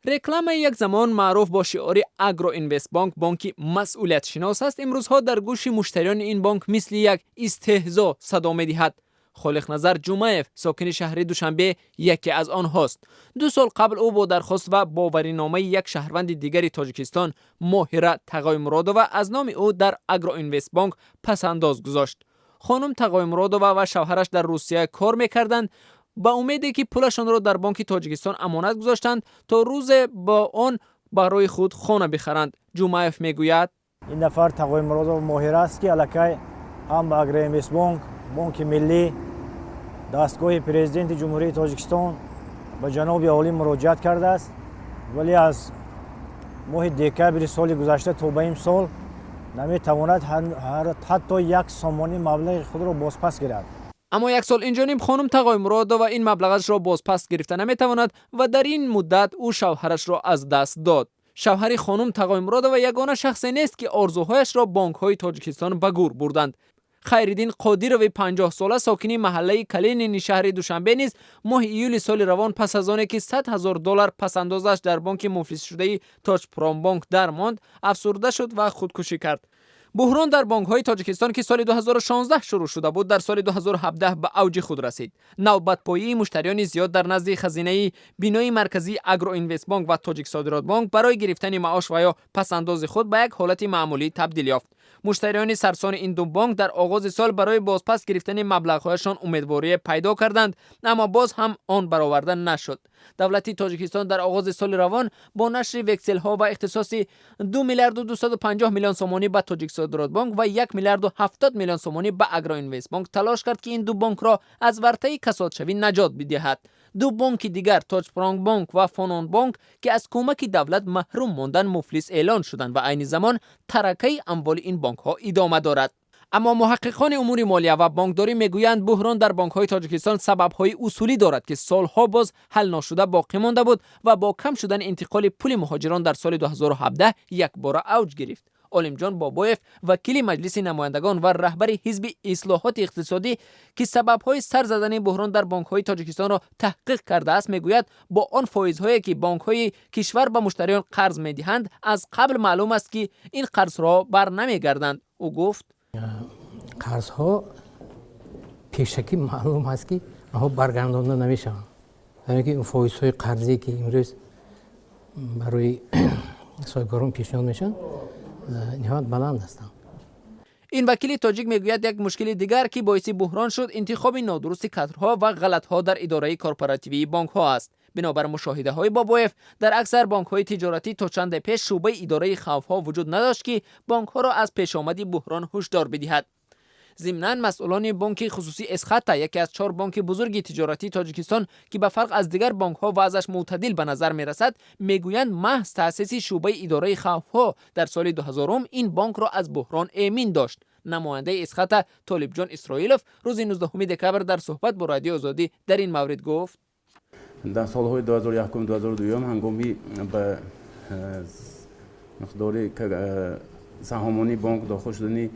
Рекламаи як замон маъруф бо шиори «Агроинвестбонк бонки масъулиятшинос аст» имрӯзҳо дар гӯши муштариёни ин бонк мисли як истеҳзо садо медиҳад. Холиқназар Ҷумаев, сокини шаҳри Душанбе, яке аз онҳост. 2 сол қабл ӯ бо дархост ва бовариномаи як шаҳрванди дигари Тоҷикистон, Моҳира Тағоймуродова, аз номи ӯ дар Агроинвестбонк пасандоз гузошт. Хонум Тағоймуродова ва шавҳараш дар Русия кор мекарданд. Ба умеде ки пулашонро дар Бонки Тоҷикистон амонат гузоштанд, то рӯзе бо он барои худ хона бихаранд. Ҷумаев мегӯяд: Ин нафар Тағоймуродов Моҳира аст, ки аллакай ҳам ба Агроинвестбонк, Бонки Миллӣ, дастгоҳи Президенти Ҷумҳурии Тоҷикистон, ба ҷаноби олӣ муроҷиат кардааст, вале аз моҳи декабри соли гузашта то ба имсол наметавонад ҳатто 1 сомонӣ маблағи худро бозпас гирад. Аммо як сол инҷониб хонум Тағоймуродова ин маблағашро бозпас гирифта наметавонад ва дар ин муддат ӯ шавҳарашро аз даст дод. Шавҳари хонум Тағоймуродова ягона шахсе нест, ки орзуҳояшро бонкҳои Тоҷикистон ба гур бурданд. Хайриддин Қодирови 50-сола, сокини маҳаллаи Калинини шаҳри Душанбе низ моҳи июли соли равон, пас аз оне ки 100 ҳазор доллар пасандозаш дар бонки муфлисшудаи Тоҷпромбонк дармонд, афсурда шуд ва худкушӣ кард. Буҳрон дар бонкҳои Тоҷикистон, ки соли 2016 шурӯъ шуда буд, дар соли 2017 ба авҷи худ расид. Навбатпоии муштариёни зиёд дар назди хазинаи бинои марказии Агроинвестбонк ва Тоҷиксодиротбонк барои гирифтани маош ва ё пасандози худ ба як ҳолати маъмулӣ табдил ёфт. Муштариёни сарсони ин ду бонк дар оғози сол барои бозпас гирифтани маблағҳояшон умедворие пайдо карданд, аммо боз ҳам он бароварда нашуд. Давлати Тоҷикистон дар оғози соли равон бо нашри векселҳо ва ихтисоси 2 миллиарду 250 миллион сомонӣ ба Тоҷиксодиротбонк ва 1 миллиарду 70 миллион сомонӣ ба Агроинвестбонк талош кард, ки ин ду бонкро аз вартаи касодшавӣ наҷот бидиҳад. Ду бонки дигар, Тоҷпромбонк ва Фононбонк, ки аз кӯмаки давлат маҳрум монданд, муфлис эълон шуданд ва айни замон таракаи амволи ин бонкҳо идома дорад. Аммо муҳаққиқони умури молия ва бонкдорӣ мегӯянд, буҳрон дар бонкҳои Тоҷикистон сабабҳои усулӣ дорад, ки солҳо боз ҳал ношуда боқӣ монда буд ва бо кам шудани интиқоли пули муҳоҷирон дар соли 2017 якбора авҷ гирифт. Олимҷон Бобоев, вакили Маҷлиси намояндагон ва раҳбари Ҳизби ислоҳоти иқтисодӣ, ки сабабҳои сар задани буҳрон дар бонкҳои Тоҷикистонро таҳқиқ кардааст, мегӯяд, бо он фоизҳое ки бонкҳои кишвар ба муштариён қарз медиҳанд, аз қабл маълум аст, ки ин қарзҳо бар намегарданд. Ӯ гуфт: Қарзҳо пешакӣ маълум аст, ки онҳо баргардонда намешаванд, яъне ки фоизҳои қарзие, ки имрӯз барои соҳибкорон пешниҳод мешаванд, ниҳоят баланд ҳастанд. Ин вакили тоҷик мегӯяд, як мушкили дигар, ки боиси буҳрон шуд, интихоби нодурусти кадрҳо ва ғалатҳо дар идораи корпоративии бонкҳо аст. Бинобар мушоҳидаҳои Бобоев, дар аксар бонкҳои тиҷоратӣ то чанде пеш шӯъбаи идораи хавфҳо вуҷуд надошт, ки бонкҳоро аз пешомади буҳрон ҳушдор бидиҳад. Зимнан, масъулони бонки хусусии Эсхата, яке аз чор бонки бузурги тиҷоратии Тоҷикистон, ки ба фарқ аз дигар бонкҳо вазъаш мӯътадил ба назар мерасад, мегӯянд, маҳз таъсиси шӯъбаи идораи хавфҳо дар соли 2000 ин бонкро аз буҳрон эмин дошт. Намояндаи Эсхата Толибҷон Исроилов рӯзи 19 декабр дар суҳбат бо Радиои Озодӣ дар ин маврид гуфт: Дар солҳои 2001, 2002 ҳангоми ба миқдори саҳомонии бонк дохил шудани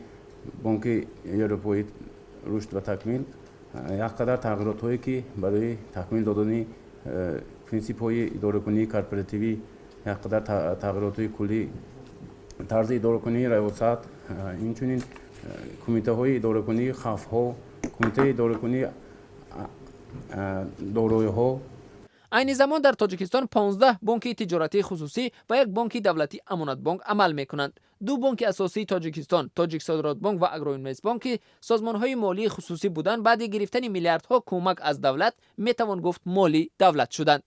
Бонки Европои рушд ва такмил, як қадар тағйиротҳое, ки барои такмил додани принсипҳои идоракунии корпоративӣ, як қадар тағйиротҳои куллӣ, тарзи идоракунии раёсат, инчунин кумитаҳои идоракунии хавфҳо, кумитаи идоракунии дороиҳо. Айни замон дар Тоҷикистон 15 бонки тиҷоратии хусусӣ ва як бонки давлатӣ, Амонатбонк, амал мекунанд. Ду бонки асосии Тоҷикистон, Тоҷиксодиротбонк ва Агроинвестбонк, ки созмонҳои молии хусусӣ буданд, баъди гирифтани миллиардҳо кӯмак аз давлат, метавон гуфт, моли давлат шуданд.